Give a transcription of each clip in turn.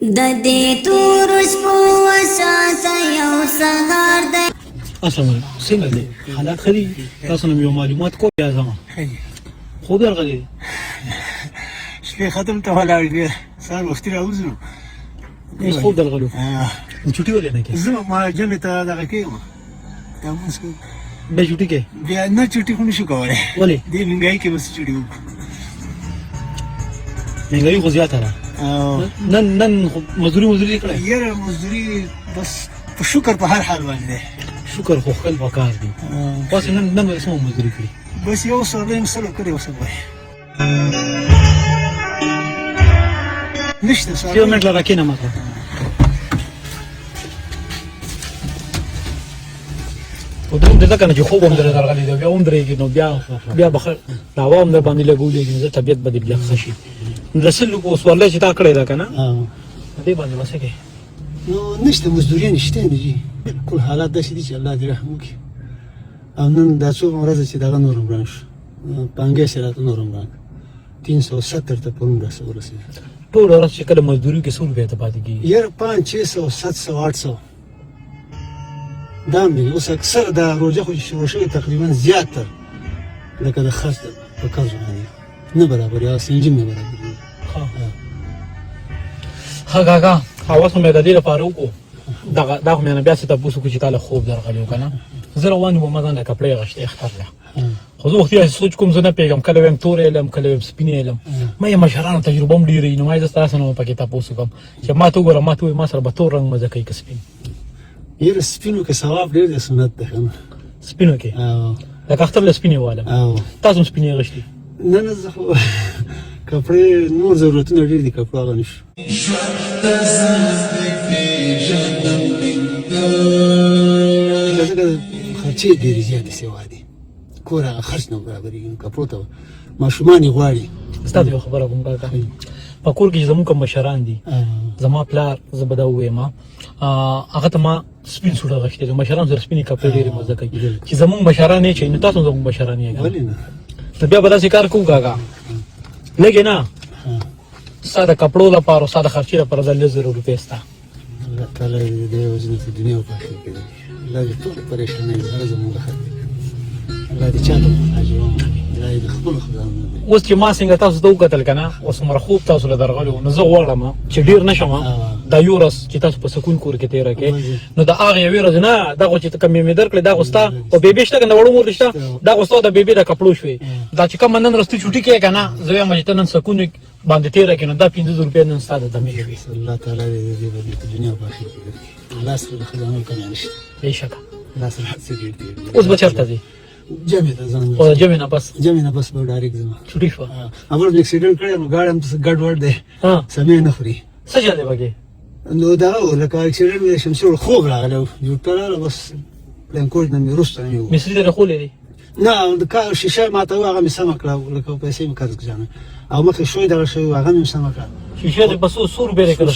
د دې تورو شپو شاته یو سهار دی. السلام علیکم، څنګه دی؟ حالات ښه دي؟ تاسو نه یو معلومات کوم، بیا ځم. خوب درغلی دی؟ شپې ختم ته ولاړ دی، سهار وختي راوځو. اوس خوب درغلو، نو چوټي ولې نه کې؟ زه ما جمع ته دغه کېم، دا مونږ کوو. بیا چوټي کې؟ بیا نه، چوټي خو نشو کولی. ولې؟ دې مهنګایي کې به څه چوټي وکړو؟ مهنګایي خو زیاته ده. نن نن خو مزدوري کړې؟ یاره مزدوري بس په شکر په هر حال باندې. شکر خو خپل پکار دی. بس نن نن څه مزدوري کړې؟ بس یو سو نیم سلو کړې، اوسه وای نشته. یو منټ لږه کښېنه ماته. او دوم د ځکه نه چې خوب هم درته درغلی دی، بیا هم درېږي، نو بیا به ښه دوا هم در باندې لګولېږي، نو طبیعت به دې بیا ښه شي. نو د 100 روپو سوارلۍ چې تا کړې ده که نه، دې باندې به څه کوې؟ نو نشته، مزدوري نشته نه جي، بالکل حالات داسې دي چې الله دې رحم وکړي. او نن دا څو ورځې چې دغه نور هم ران شو، پانګې سره راته نور هم ران 370 ته پرون راسه ورسېد. ټوله ورځ چې کله مزدوري کې څو روپۍ ته پاتې کېږي؟ یاره 5، 600، 700، 800 دا هم دی. اوس اکثر دا روژه خو چې شروع شوې، تقریبا زیات تر لکه د خرڅ په قرض باندې نه برابرې، هغه سینجیم نه برابرېږي. ښه کاکا، اواز خو مې د دې لپاره وکړو، دغه دا خو مې نه بیا څه تپوس وکړو چې تا له خوب درغلی و که نه. زه روان وم، ما ځان له کپړې اخیستې اختر له، خو زه وختي داسې سوچ کوم، زه نه پوهېږم، کله وایم تورې علم، کله وایم سپینې علم. ما یې مشرانو تجربه هم ډېره وي، نو ما یې زه ستاسو نه پکې تپوس وکړم چې ما ته وګوره، ما ته ووایي ما سره به تور رنګ مزه کوي که سپین؟ یاره سپینو کې ثواب ډېر دی، سنت دی که نه. سپینو کې لکه اختر له سپینې والم. تاسو هم سپینې اخیستي؟ نه نه، زه خو کپړې نور ضرورتونه ډېر دي، کپړو هغه نشو. ځکه خرچې ډېرې زیاتې سوا دي، کور هغه خرڅ نه برابرېږي، نو کپړو ته ماشومان یې غواړي. ستا یو خبره کوم کاکا، په کور کې چې زموږ کوم مشران دي، زما پلار، زه به دا ووایم، هغه ته ما سپین سوټ اخیستی دی. مشران سره سپینې کپړې ډېرې مزه کوي. چې زموږ مشران یې چې، نو تاسو زموږ مشران یې که نه؟ ولې نه؟ نو بیا به داسې کار کوو کاکا، لږې نه، ستا د کپړو لپاره او ستا د خرچې لپاره دا 10,000 روپۍ ستا. الله تعالی دې دې وزنه په دنیا او په آخرت کې درکړي. الله دې ټولې پریشانۍ زړه زموږ ختمې کړي. الله دې چاته محتاج ومه، الله دې د خپلو خزانو نه درکړي. اوس چې ما څنګه تاسو ته وکتل که نه، اوس څومره خوب تاسو له درغلی و، نو زه غواړم چې ډېر نه شم، دا یو ورځ چې تاسو په سکون کور کې تېره کړئ، نو د هغې یوې ورځې نه، دا خو چې کمې مې درکړې، دا خو ستا او بیبي شته که نه؟ وړو مور دې شته؟ دا خو ستا د بیبي د کپړو شوې. دا چې کومه نن ورځ ته چوټي کوې که نه، زه وایم چې ته نن سکون باندې تېره کړې، نو دا 5000 روپۍ نن ستا د دمې شوې. الله تعالی دې دې بدلې په دنیا او په آخرت کې درکړي. الله سره د خزانو کمی نشته. بېشکه. الله سره هر څه ډېر دي. اوس به چېرته ځې؟ جمع ته ځم. او د جمعې نه پس؟ جمع نه پس به ډایرکټ ځم. چوټي شوه؟ اول مې اکسیډنټ کړی، نو ګاډی هم څه ګډ وډ دی، سمې نه خوري. څه چل دی پکې؟ نو دغه و، لکه اکسیډنټ مې شمسي وړ، خوب راغلی و، جوړ راغله، بس پلانکوټ نه مې وروسته مې و. مصري ته ښولی دی؟ نه، د کار شیشه ماته وه، هغه مې سمه کړه، لکه پیسې مې قرض کړې او مخکې شوی دغه شوی، هغه مې سمه کړه. شیشه دې په څو څو روپۍ دی کړه؟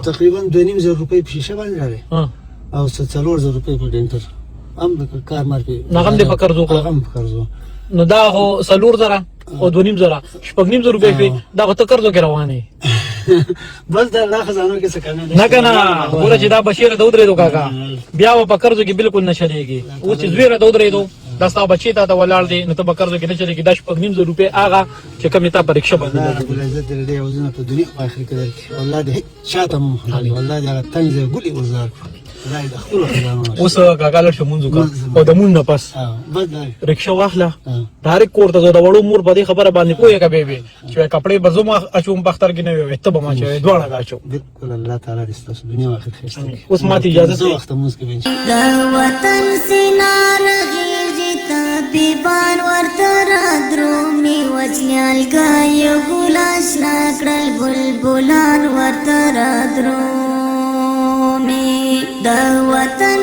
تقریبا 2500 روپۍ په شیشه باندې راغی او څه 4000 روپۍ په ډینټر هم لکه کار مار پې. هغه هم دې په قرض وکړه؟ هغه هم په قرض. نو دا خو 4000 او 2500، 6500 روپۍ شوې. دا خو ته قرضو کې روان یې. بس د الله خزانو کې څه کمی نه که نه. ګوره چې دا بچی راته ودرېدو کاکا، بیا به په قرضو کې بالکل نه چلېږي. اوس چې زوی راته ودرېدو، دا ستا بچی تا ته ولاړ دی، نو ته به قرضو کې نه چلېږي. دا 6500 روپۍ هغه چې کومې تا په رکشه باندې الله رب العزت دې دې عوضونه په دنیا او آخرت کې درکړي. الله دې هیڅ چاته مو محتاج، الله دې هغه تنګ ځای ګلې ورزار کړي. الله دې د خپلو خزانو نه. اوس کاکا لږ شه مونځ وکړه او د مونځ نه پس رکشه واخله، ډایرکټ کور ته ځه. د وړو مور په دې خبره باندې پوهېږه بې چې کپړې به زه ما اچوم په اختر کې، نه وي ته به ما اچوې، دواړه به اچوو. بالکل، الله تعالی دې ستاسو دنیا او آخرت ښایسته کړي. اوس ماته اجازه زه وخته مونځ کوم. د وطن سینا رغېږي، طبیبان ورته رادرومي، وچنیالګی ګلان شنه کړل، بلبلان ورته رادرومي، د وطن